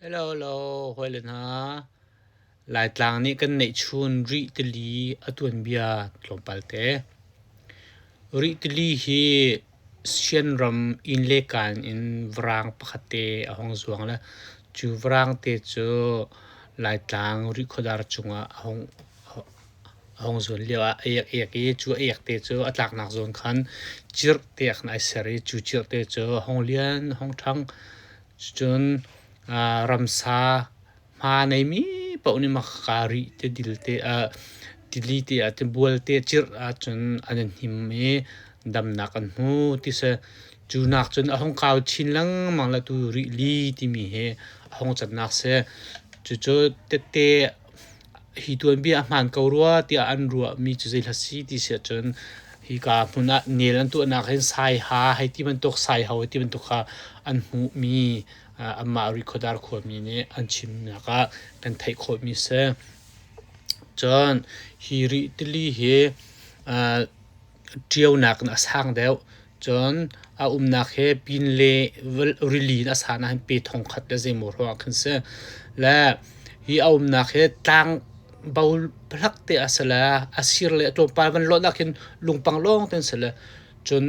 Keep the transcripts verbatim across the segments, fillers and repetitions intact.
Hello, hello, hoi le na. Laitlang ni kan nei chun rih tili a tuonbia tlawmpal te. Rih tili hi Shan ram in le kan in varang pakhat te a hung zuang le. Chu varang te chu Laitlang rih khawdar chunga a hung, a hung zuon liau a, a ek ek i, chu a ek te chu a tlak nak zawn khan chirh te khan a ser i, chu chirh te chu a hung lian, a hung thang. Chun, a, ramsa hma nei mi po ni ma kha rih te dil te, a, tili te, a, te bual te chirh a chun an hnim i damna kan hmu ti se. Chu nak chun a hung kau chin lang mang la tu rih li ti mi hi a hung chat nak se. Chu chu te te hi tuonbia a hman ko rua tia an ruah mi chu zei hla si ti se chun hi ka hmun a nel an tuah nak hin sai ha hei ti man tuk sai ho hei ti man tuk kha an hmu mi, a, ama rih khawdar khua mi ni an chim nak a kan theih khawh mi se. Chun hi rih tili hi, a, tiau nak a sang deuh. Chun a um nak he pin le vel rili a sa na hin pe thong khat le zei mo ruak khin se. Le hi a um nak he tlang bau plak te a sa le a sir le tlawmpal van lo nak hin lungpang long ten sa le. Chun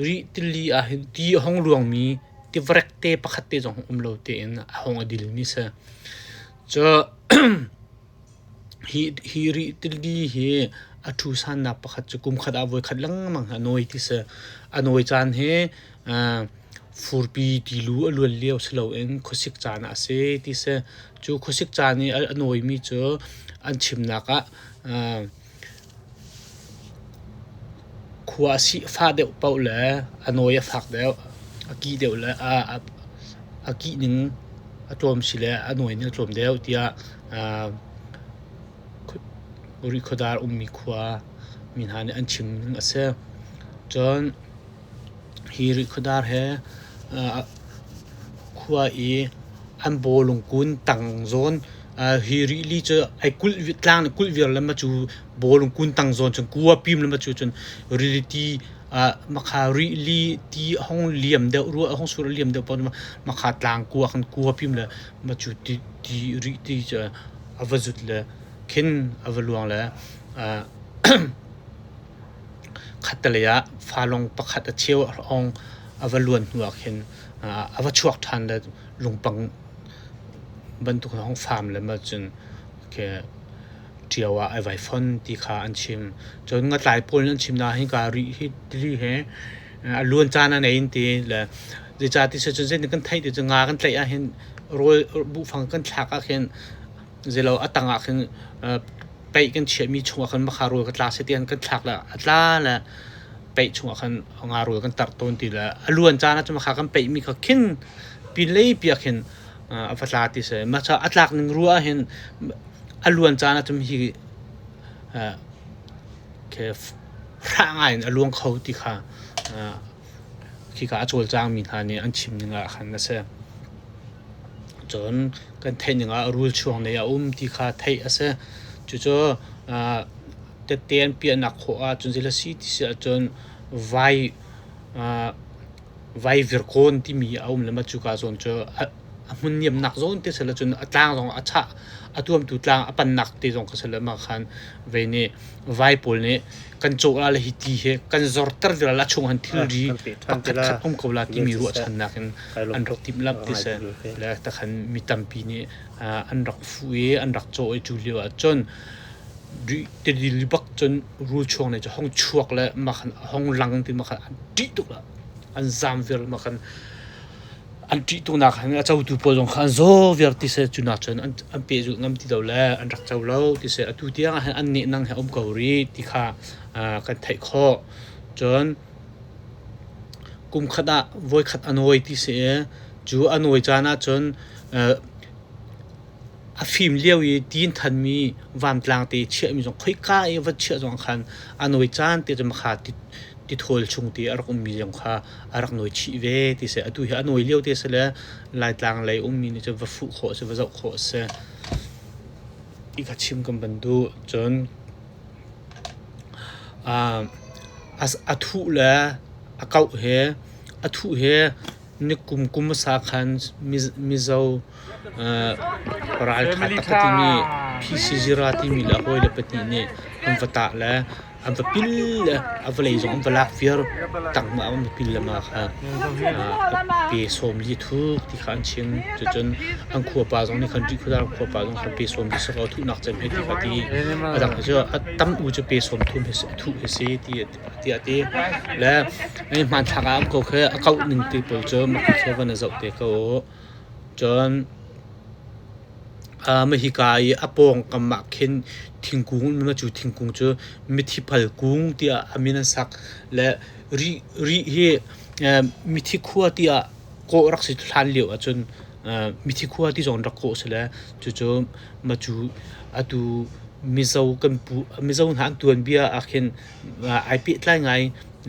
rih tili a hin ti hung luang mi ti varek te pakhat te zong um lo te in a hung a dil mi se. Chu hi, hi rih tili hi a thu san nak pakhat chu kum khat a voi khat lang mang a nawi ti se. A nawi chan hi, a, furpi ti lu a luan liau si lo in khawsik chan a se ti se. Chu khawsik chan hi a, a nawi mi chu an chim nak a, a, khua a si fa deuh po le a nawi a fak deuh, a ki deuh le, a, a, a ki ning a tlawm si le a nawi ning a tlawm deuh tia, a, khu-, rih khawdar um mi khua mi hna ni an chim ning a se. Chun hi rih khawdar he, a, khua i an bawlung kun tang zawn, a, hi rih li chu ai kulh vi-, tlang ni kulh viar lama chu bawlung kun tang zawn chun kua pim lama chu chun rih li ti, a, makha rih li ti hung liam deuh rua, hung sur liam deuh pawh ma-, makha tlang kua khan kua pim lama chu ti, ti rih ti chu a va zut le khin a va luang le, a, khat ta leia falong pakhat a cheu a hung a va luan hnuah khin, a, a va chuak than le lungpang bantuk hung fam le ma chun ke tiau a, a vai fon ti kha an chim. Chun ngatlai pawl an chim na hin ka rih hi tili he, a, luan chan a nei in ti le. Zei cha ti se chun zei ni kan thei ti chu nga kan tlei a hin roi bu fang kan thlak a khin Zelo a tanga khin, eh, peih kan chhiat mi chunga khan makha ruol ka tla se ti an kan thlak la, a tla la peih chunga khan nga ruol kan tar tawn ti la. A luan chana chu makha kan peih mi kha khin pin lei pia khin, eh, a va tla ti se. Macha a tlak ning rua hin a luan chana chu hi, eh, ke f-, hra ngain a luang kho ti kha, eh, khi kha a chawl chang mi hna ni an chim ninga khan a se. Chun kan theih ninga ruol chuang nei a um ti kha theih a se. Chu chu, ah, tete an piah nak khaw a chun zila si ti si a chun vai, ah, vai virkon ti mi a um lama chu ka zawn chu a, a hmun niam nak zawn te sela chun a tlang zong a chah, a tuam tu tlang a pan nak te zong ka sela ma khan vei ni vai pawl ni kan chaw a la hi ti he, kan zor tar vela la chung han thil ri pakhat khat um ko la ti mi ruah chan nakin an rak tim lap ti se. Le ta khan mi tampi ni, ah, an rak fu e, an rak chaw e chu liu a chun ri, te di li bak chun ruol chuang nei chu hong chuak le ma khan hong lang ti ma khan an ti tuk la. An zam vel ma khan an ti tuk nak khan a chau tu pawl zong khan zo vel ti se chu na chun an, an pe zu ngam ti do le an rak chau lo ti se a tu tiang a an ne nang he um ko ri ti kha, ah, kan theih khaw. Chun kum khat a voi khat a nawi ti se chu a nawi chana chun, ah, a fim liau i tin than mi vam tlang te chhiah mi zong khoi ka i va chhiah zong khan a nawi chan te chu ma kha ti, ti thawl chung te a rak um mi zong kha a rak nawi chih ve ti se. A tu hi a nawi liau te se le lai tlang lei um mi ni chu va fuh khaw se, va zauh khaw se. I ka chim kan ban duh chun, ah, a, a thuh le a kauh he, a thuh he, Nikum kum sa khan Miz-, Mizo, eh, ral ṭha tak a ti mi, P C Zira ti mi le a hawi le pahni ni an va ta le, an va pil le, a va lei zong an va lak fiar tak ma an va pil le ma kha, ah, pe sawmli thuk ti kha an ching. Chu chun an khuapa zong ni khan, Rih Khuodar khuapa zong khan pe sawmli sak a thu nak chem he ti kha ti. A dang chu a tam u chu pe sawmthum he se, thu he se ti, ti a ti. Le, ei hman thlak a am ko khe, a kau ning ti pol chu, ma khe va na zau te ko. Chun, a, ma hi ka i a pawng kam ma khin thingkung, ma chu thingkung chu mithi phal kung tia a min an sak le, Rih, Rih hi, eh, mithi khua tia ko rak si thlan liu a chun, eh, mithi khua ti zong rak ko si le, chu chu ma chu a tu Mizo kan pu, Mizo hna an tuanbia a khin, eh, ai pe tlai ngai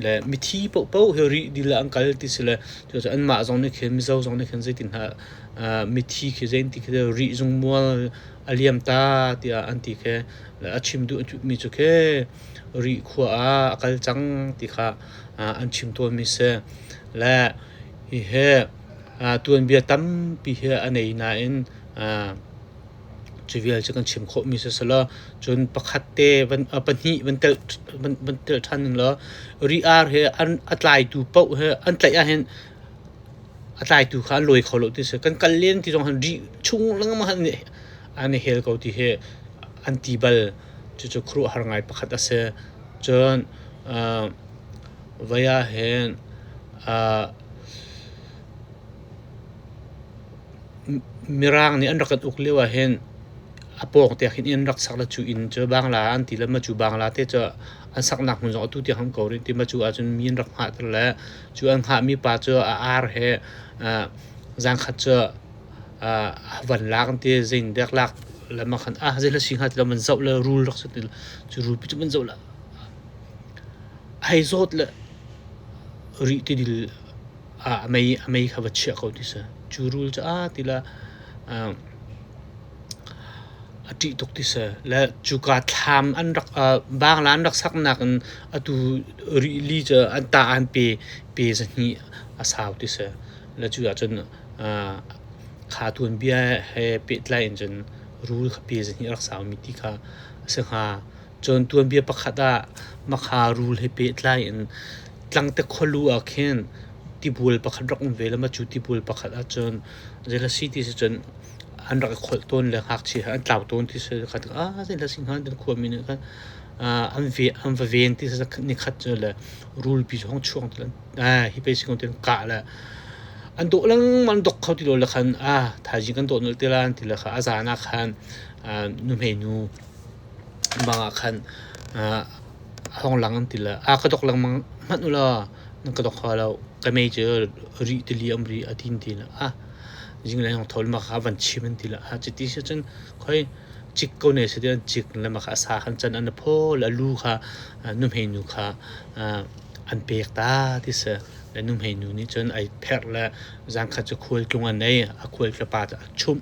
le, mithi po po he Rih dil an kal ti si le, chu chu an ma zong ni khin, Mizo zong ni khin zei tin ha, ah, mithi khi zei ti khi Rih Zungmual a liam ta tia an ti khe, le a chim duh an chu mi chu khe Rih khua a, a kal chang ti kha, ah, an chim tuan mi se. Le hi he, ah, tuanbia tampi he a nei na in, ah, chu vel chu kan chim khawh mi se sala. Chun pakhat te van, ah, pahni van tel, van, van tel ṭhan ning la. Rih ar he an a tlai tu po he, an tlai a hin a tlai tu kha an loi kho lo ti se. Kan kal len ti zong han Rih chung lang ma han ni, an hel ko ti he an ti bal. Chu chu khru har ngai pakhat a se. Chun, ah, vaya hen, ah, m-, Mirang ni an rak an uk liu a hin a pawng te khin an rak sak la chu in chu Bangla an ti la ma chu Bangla te chu an sak nak hmun zong a tu ti ham ko rin ti ma chu a chun mi an rak ngha tar le chu an ngha mi pa chu a ar he, ah, zang khat chu, ah, a van lak an ti zin dek lak la ma khan a zei la sing ha ti la man zau la rul rak sa ti la chu rul pi chu man zau la. Hai zot la Rih ti dil a, a mei, a mei kha va chia ko ti sa. Chu rul cha a ti la, a, a ti tok ti sa. La chu ka thlam an rak, a, Bangla an rak sak nak an a tu Rih li cha an ta an pe, pe za ni a sau ti sa. La chu a chun, a, kha tuanbia he pe tlai in chun rul kha pe za ni rak sau mi ti kha a sa kha. Chun tuanbia pakhat a, ma kha rul he pe tlai in Tlangte khuo lu a khin tibul pakhat rak um ve la ma chu tibul pakhat a chun, zei la si ti sa chun an rak khol ton le hak chi an tlau ton ti sa khat a, zei la si hang den khuo mi ni khan, a, an ve, an va ven ti sa ni khat chu le rul pi hong chuang ti la, a, hi pe si kong ti la ka la. An do lang man dok kho ti lo la khan, a, tha ji kan do nal ti la an ti la kha, a zana khan, a, nuhmei nu banga khan, a, hong lang an ti la, a, ka dok lang mang hman u la, nang ka dok kha lo, ka mei chu Rih ti li am Rih a tin ti la, a, zing lai hong thol ma kha van chim an ti la, a, chi ti sa chun, khoi, chik ko ne sa ti an chik la ma kha sa khan chan an pho la lu kha, a, nuhmei nu kha, a, an pek ta ti sa, la nuhmei nu ni chun ai pher la zang kha chu khual tlung an nei, a khual tla pa chu a chum,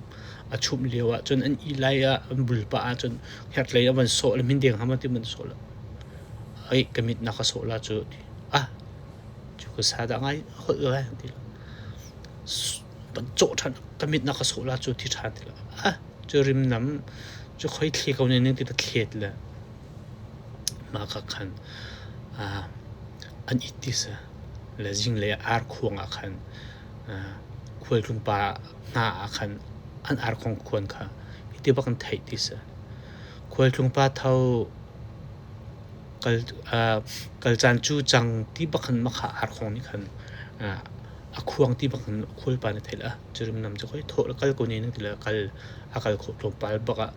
a chum liu a chun an i lai a, an bul pa a chun her tlai a van so la min deng hama ti man so la. Ai, ka mit na ka so la chu ti. A, chu ka sa da ngai hol la ti la. S-, ban cho than, ka mit na ka so la chu ti than ti la. A, chu rim nam, chu khoi thli ko ne ning ti ta thlet la. Ma kha khan, a, an i ti sa. La zing le ar khuang a khan, a, khual tlung pa hna a khan, an ar khong khuan kha. I ti bak an thei ti sa. Khual tlung pa thau kal, a, kal chan chu chang ti bak khan ma kha ar khong ni khan, a, a khuang ti bak khan khual pa ni thei la. Chu rim nam chu khoi tho la kal ko ne ning ti la kal, a kal kho tlung pa bak a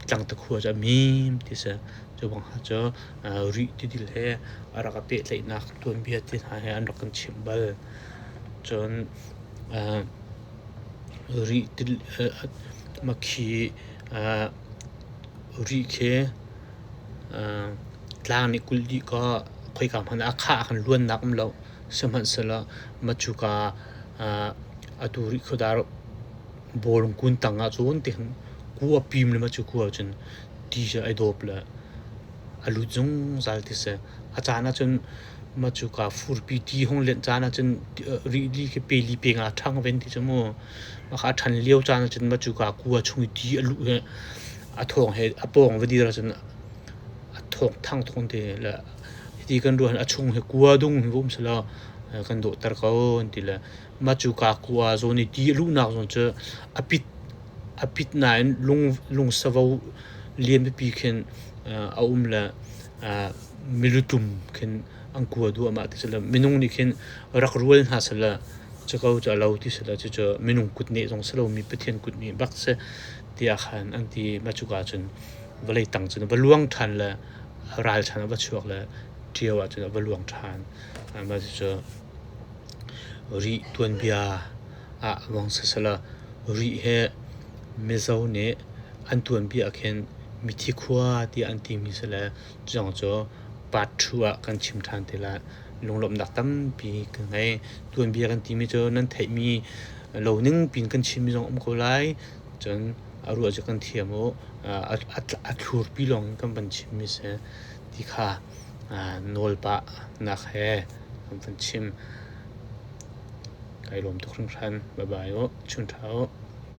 Tlangte khuo chu a mim ti sa. Chu bang ha chu, a, Rih ti dil he, a rak a pe tlai nak tuanbia ti hna he, an rak kan chim bal. Chun, a, Rih ti, a, a, ma khi, a, Rih khe, a, tlang ni kul di ka, khoi ka hman a kha a kan luan nak um lo. Sa hman sa la, ma chu ka, a, a tu Rih khuo dar bawlung kun tang a chun ti khan, kua pim le ma chu kua chun, ti sa ai dop la, a lut zung zal ti sa. A chan a chun, Machuka furpi ti hung len chana chun, eh, ri li ke pe li pe nga thang ven ti chu maw. Ma kha than liau chana chun machuka kua chung ti a lu he. A thong he, a pawng ve di ra chun a thong thang thong te la. Ti kan ruan a chung he kua dung hi vum sala, eh, kan do tar ka on ti la. Machuka kua zo ni ti lu nak zon chu a pit, a pit na in lung, lung savo lian pi khen, eh, a um la, eh, milutum khen an kua du ama ti sala, minung ni khen rak rual hna sala, chu kau chu a lo ti sala, chu chu minung kut ni zong salo mi Pathian kut ni bak se, ti a khan an ti machuka chun, va lei tang chun, va luang than la, ral than va chuak la, tiau a chun, va luang than, ama chu, ri tuanbia a vang sa sala, ri he, Mizo ni, an tuanbia khen, mithi khua ti an ti mi sala, zong chu, part two a kan chim than ti la, lunglom dak tampi kan ngai, tuanbia kan ti mi chu, nan thei mi, lo ning pin kan chim mi zong um ko lai, chun, a ruah chu kan thiam u, a, a, a, a thlurpi long kan van chim mi se, ti kha, a, nawl pa nak he, kan van chim. Kai lawm tuk hring hran, bye bye u, chun tha u.